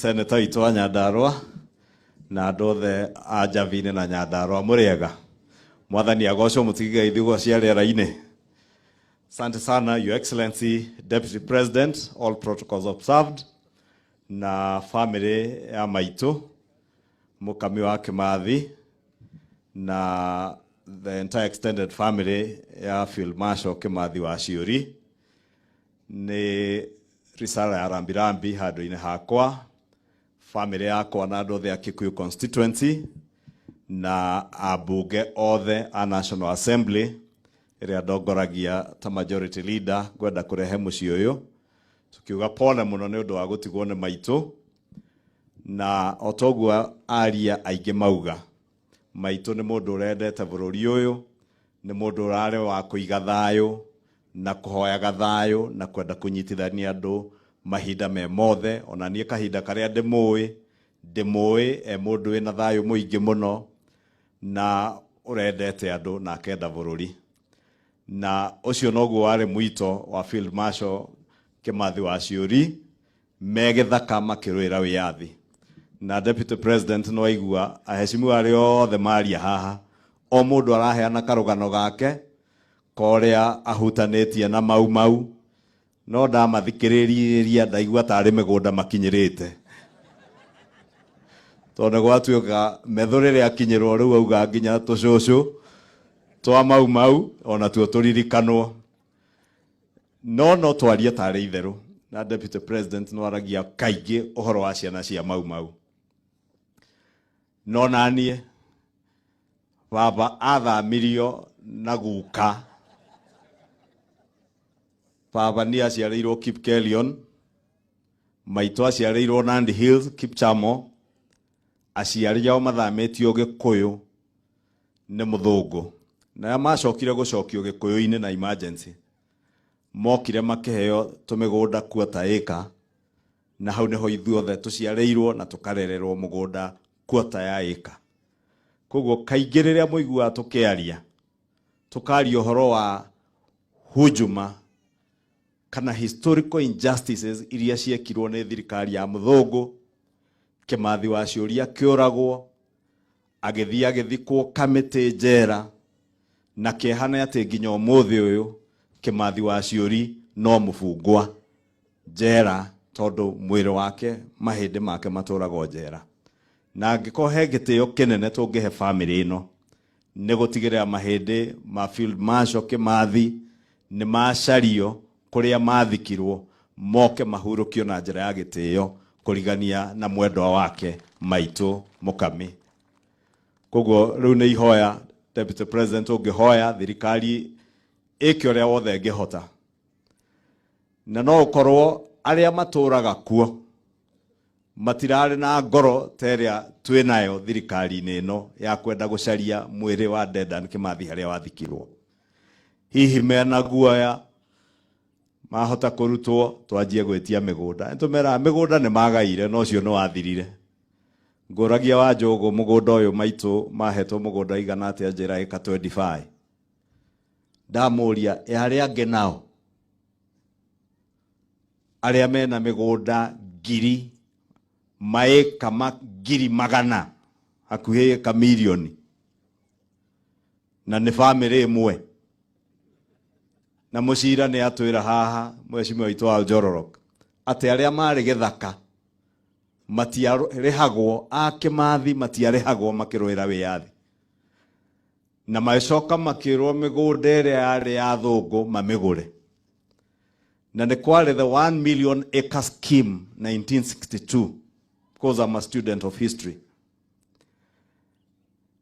Seneta witũ wa Nyandarua na andũ othe a Njabini na Nyandarua, mũrĩega? Mwathani agocwo. Mũtigigeithigwo cia rĩera-inĩ. Asante sana, Your Excellency Deputy President, all protocols observed, na family ya maitũ Mũkami wa Kimathi na the entire extended family ya Field Marshal Kimathi wa Ciũri. Nĩ risala ya rambirambi handũ-inĩ hakwa, family yakwa na andũ othe a Kikuyu constituency na ambunge othe a National Assembly ĩrĩa ndongoragia ta majority leader. Ngwenda kũrehe mũciĩ ũyũ tukiuga pole mũno nĩ ũndũ wa gũtigwo nĩ maitũ, na o toguo aria aingĩ mauga, maitũ nĩ mũndũ ũrendete bũrũri ũyũ, nĩ mũndũ ũrarĩ wa kũiga thayũ na kũhoyaga thayũ na kwenda kũnyitithania andũ mahinda me mothe. Ona niĩ kahinda karĩa ndĩmũĩ, ndĩmũĩ e mũndũ wĩna thayũ mũingĩ mũno na ũrendete andũ na akenda bũrũri, na ũcio noguo warĩ mwito wa Field Marshal Kimathi wa Ciũri me gĩthaka makĩrũĩra wĩyathi. Na Deputy President, no aigua aheshimiwa arĩa othe maria haha, o mũndũ araheana karũgano gake korĩa ahutanĩtie na Mau Mau, no ndamathikĩrĩria ndaigua tarĩ mĩgũnda makinyĩrĩte, tondũ nĩ gwatuĩka metho rĩrĩa akinyĩrwo rĩu auga nginya tũcũcũ twa Mau Mau ona tuo tũririkanwo. No twarie tarĩ itherũ na Deputy President no aragia kaingĩ ũhoro wa ciana cia Mau Mau. No naniĩ baba athamirio na guka. Baba niĩ aciarĩirwo Kipkelion, maitũ aciarĩirwo Nandi Hills, Kipchamo. Aciari ao mathamĩtio Gĩkũyũ nĩ mũthũngũ, na arĩa macokire gũcokio Gĩkũyũ-inĩ na emergency mokire makĩheo tũmĩgũnda quarter acre, na hau nĩho ithuothe tũciarĩirwo na tũkarererwo mũgũnda quarter ya acre. Koguo kaingĩ rĩrĩa mũiguaga tũkĩaria, tũkaria ũhoro wa hujuma kana historical injustices iria ciekirwo nĩ thirikari ya mũthũngũ. Kĩmathi wa Ciũria kĩũragwo, agĩthiĩ agĩthikwo Kamĩtĩ njera, na kĩeha nĩ atĩ nginya ũmũthĩ ũyũ Kĩmathi wa Ciũri no mũbungwa njera, tondũ mwĩrĩ wake, mahĩndĩ make matũragwo njera. Na angĩkorwo he gĩtĩo kĩnene tũngĩhe family ĩno, nĩ gũtigĩrĩra mahĩndĩ ma Field Marshal Kĩmathi nĩ macario kũrĩa mathikirwo, moke mahurũkio na njĩra ya gĩtĩo kũrigania na mwendwa wake maitũ Mũkami. Koguo rĩu nĩ ihoya, Deputy President, ũngĩhoya thirikari ĩke ũrĩa wothe ĩngĩhota, na no ũkorwo arĩa matũraga kuo matirarĩ na ngoro ta ĩrĩa twĩ nayo thirikari-inĩ ĩno ya kwenda gũcaria mwĩrĩ wa Dedan Kimathi harĩa wathikirwo. Hihi mena guoya mahota kũrutwo twanjie gwĩtia mĩgũnda. Nĩtũmeraga mĩgũnda nĩ magaire, no ũcio nĩ wathirire. Ngũragia wa Njũgũ, mũgũnda ũyũ maitũ mahetwo mũgũnda igana atĩa? Njĩra ĩka 25. Ndamũria, ĩ arĩa angĩ nao arĩa mena mĩgũnda ngiri maĩka ngiri magana, hakuhĩ ĩka mirioni, na nĩ bamĩrĩ ĩmwe? Na mũcira nĩ atwĩra haha, mheshimiwa witũ wa Njororok, atĩ arĩa marĩ gĩthaka matiarĩhagwo, a Kĩmathi matiarĩhagwo makĩrũĩra wĩyathi, na magĩcoka makĩrwo mĩgũnda ĩrĩa yarĩ ya thũngũ mamĩgũre. Na nĩ kwarĩ the 1 million acre scheme 1962, because I'm a student of history,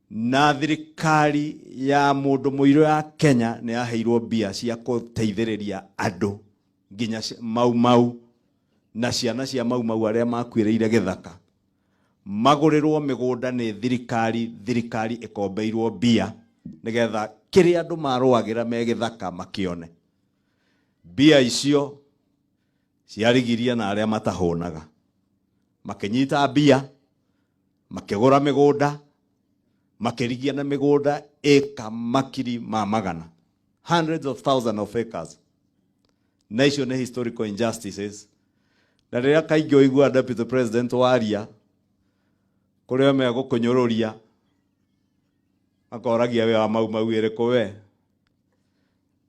na thirikari ya mũndũ mũirũ ya Kenya nĩ yaheirwo mbia cia gũteithĩrĩria andũ nginya Mau Mau na ciana cia Mau Mau arĩa makuĩrĩire gĩthaka magũrĩrwo mĩgũnda nĩ thirikari. Thirikari ĩkombeirwo mbia nĩgetha kĩrĩa andũ marũagĩra me gĩthaka makĩone. Mbia icio ciarigiria na arĩa matahũnaga makĩnyita mbia, makĩgũra mĩgũnda, makĩrigia na mĩgũnda ĩka makiri ma magana, hundreds of thousands of acres. Na icio nĩ historical injustices. Na rĩrĩa kaingĩ ũiguaga deputy president waria, kũrĩ o megũkũnyũrũria, makoragia wĩ wa Mau Mau ĩrĩkũ we.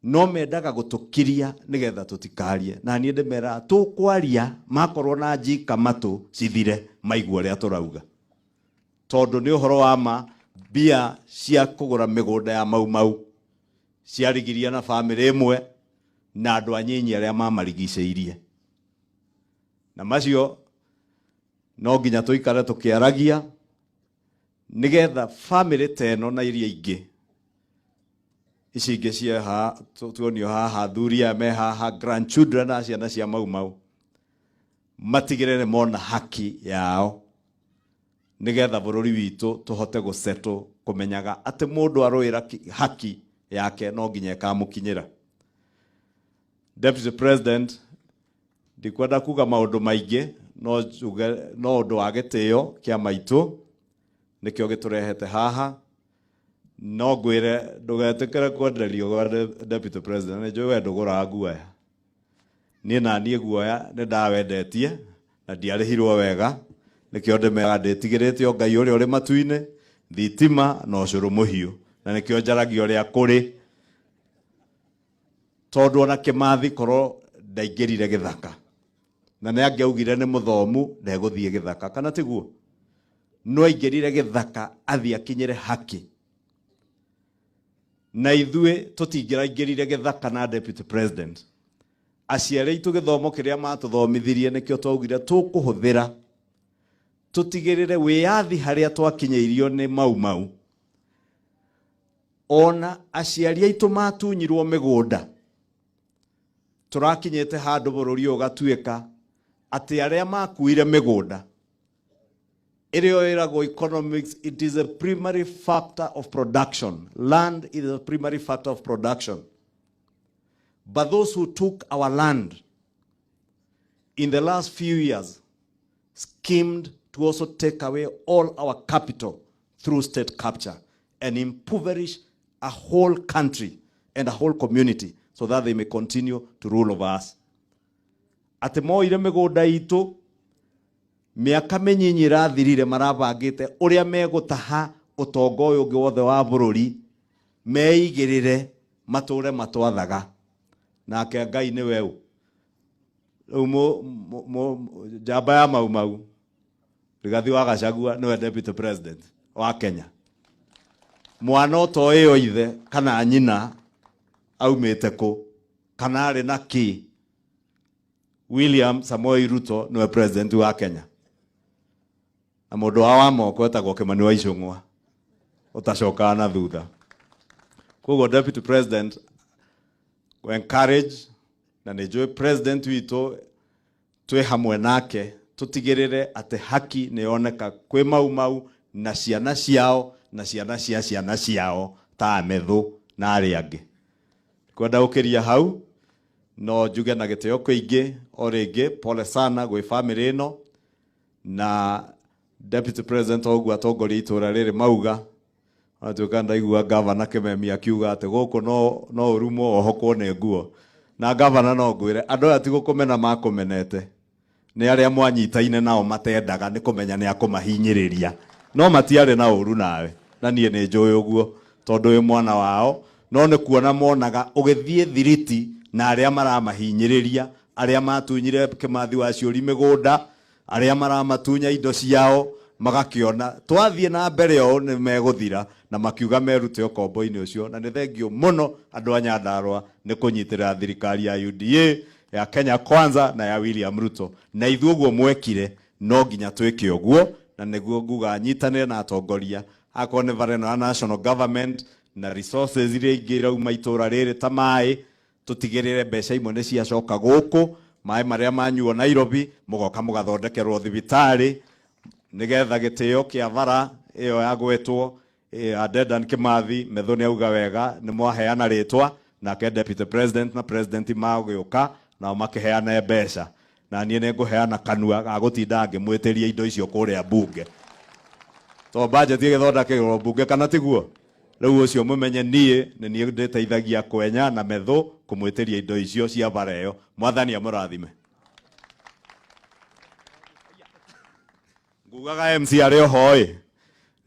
No mendaga gũtũkiria nĩgetha tũtikarie. Na niĩ ndĩmeraga tũkwaria makorwo na njika matũ cithire maigua ũrĩa tũrauga. Tondũ nĩ ũhoro wa ma, mbia cia kũgũra mĩgũnda ya Mau Mau ciarigiria na bamĩrĩ ĩmwe na andũ anyinyi arĩa mamarigicĩirie. Na macio no nginya tũikare tũkĩaragia nĩgetha bamĩrĩ ta ĩno na iria ingĩ ici ingĩ cia haha tuonio haha, athuri aya me haha, grandchildren na ciana cia Mau Mau matigĩrĩre mona haki yao nĩgetha bũrũri witũ tũhote gũsettle kũmenyaga atĩ mũndũ arũĩra haki yake no nginya ĩkamũkinyĩra. Deputy President, ndikwenda kuga maũndũ maingĩ, no njuge no ũndũ wa gĩtĩo kĩa maitũ nĩkĩo gĩtũrehete haha. No ngwĩre ndũgetĩkĩre kwenderio gwa Deputy President, nĩ njũĩ we ndũgũraga guoya. Niĩ na niĩ guoya nĩ ndawendetie na ndiarĩhirwo wega, nĩkĩo ndĩmeraga ndĩtigĩrĩte o Ngai ũrĩa ũrĩ matu-inĩ, thitima na ũcũrũ mũhiũ, na nĩkĩo njaragia ũrĩa kũrĩ. Tondũ ona Kĩmathi korwo ndaingĩrire gĩthaka, na nĩ angĩaugire nĩ mũthomu ndegũthiĩ gĩthaka, kana tiguo? No aingĩrire gĩthaka athiĩ akinyĩre haki. Na ithuĩ tũtingĩraingĩrire gĩthaka na Deputy President. Aciari aitũ gĩthomo kĩrĩa matũthomithirie nĩkĩo twaugire tũkũhũthĩra tũtigĩrĩre wĩyathi harĩa twakinyĩirio nĩ Mau Mau. Ona aciari aitũ matunyirwo mĩgũnda, tũrakinyĩte handũ bũrũri ũyũ ũgatuĩka atĩ arĩa makuire mĩgũnda ĩrĩa ĩragwo economics, it is a primary factor of production. Land is a primary factor of production. But those who took our land in the last few years schemed to also take away all our capital through state capture and impoverish a whole country and a whole community so that they may continue to rule over us. Atĩ moire mĩgũnda itũ mĩaka mĩnyinyi ĩrathirire, marabangĩte ũrĩa megũtaha ũtonga ũyũ ũngĩ wothe wa bũrũri meigĩrĩre matũre matwathaga. Nake Ngai nĩwe ũ rĩu njamba ya Mau Mau Rigathi wa Gachagua nĩwe Deputy President wa Kenya. Mwana ũtoĩo ithe kana nyina aumĩte kũ kana arĩ na kĩ, William Samoei Ruto nĩwe President wa Kenya. Na mũndũ wa moko etagwo Kimani wa Ichung'wa ũtacokaga na thutha. Koguo Deputy President, go encourage na nĩ njũĩ President witũ twĩ hamwe nake tũtigĩrĩre atĩ haki nĩ yoneka kwĩ Mau Mau na ciana ciao na ciana cia ciana ciao ta Amethu na arĩa angĩ. Kwenda gũkĩria hau, no njuge na gĩtĩo kĩingĩ o rĩngĩ pole sana gwĩ bamĩrĩ ĩno na Deputy President o ũguo atongoria itũra rĩrĩ mauga. Atuĩka ndaigua Gavana Kĩmemi akiuga atĩ gũkũ no ũrumwo wohokwo nĩ nguo. Na Gavana, no ngwĩre andũ aya ti gũkũmena makũmenete, nĩ arĩa mwanyitaine nao matendaga nĩ kũmenya nĩ akũmahinyĩrĩria, no matiarĩ na ũru nawe, na niĩ nĩ njũĩ ũguo tondũ wĩ mwana wao, no nĩ kuona monaga ũgĩthiĩ thiriti na arĩa maramahinyĩrĩria, arĩa matunyire Kĩmathi wa Ciũri mĩgũnda, arĩa maramatunya indo ciao, magakĩona twathiĩ na mbere ũũ nĩ megũthira, na makiuga merute ũkombo-inĩ ũcio. Na nĩ thengio mũno andũ a Nyandarũa nĩ kũnyitĩrĩra thirikari ya UDA ya Kenya Kwanza na ya William Ruto. Na ithuĩ ũguo mwekire no nginya twĩke ũguo, na nĩguo nguga nyitanĩre na atongoria, akorwo nĩ bara ĩno ya national government na resources iria ingĩ irauma itũra rĩrĩ ta maĩ, tũtigĩrĩre mbeca imwe nĩ ciacoka gũkũ, maĩ marĩa manyuo Nairobi mũgoka mũgathondekerwo thibitarĩ, nĩgetha gĩtĩo kĩa bara ĩyo ya gwetwo ya Dedan Kimathi. Methu nĩ auga wega nĩ mwaheana rĩtwa, nake Deputy President na President magĩũka nao makĩheana mbeca, na niĩ nĩ ngũheana kanua ga gũtinda ngĩmwĩtĩria indo icio kũrĩa mbunge, to budget ĩgĩthondekagĩrwo mbunge, kana tiguo? Rĩu ũcio mũmenye niĩ nĩ niĩ ndĩteithagia kwenya na Methu kũmwĩtĩria indo icio cia bara ĩyo. Mwathani amũrathime. Ngugaga MC arĩ oho ĩ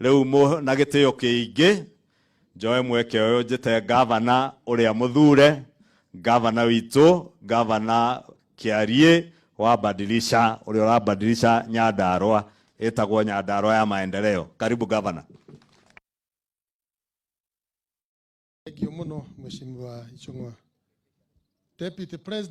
rĩu na gĩtĩo kĩingĩ njoe mweke ũyũ njĩte gavana ũrĩa mũthure, gavana witũ, gavana Kĩariĩ wa Badilisha, ũrĩa ũrabadilisha Nyandarua, ĩtagwo Nyandarua ya maendeleo. Karibu, gavana. Thank you muno, Mheshimiwa Ichung'wa. Deputy President.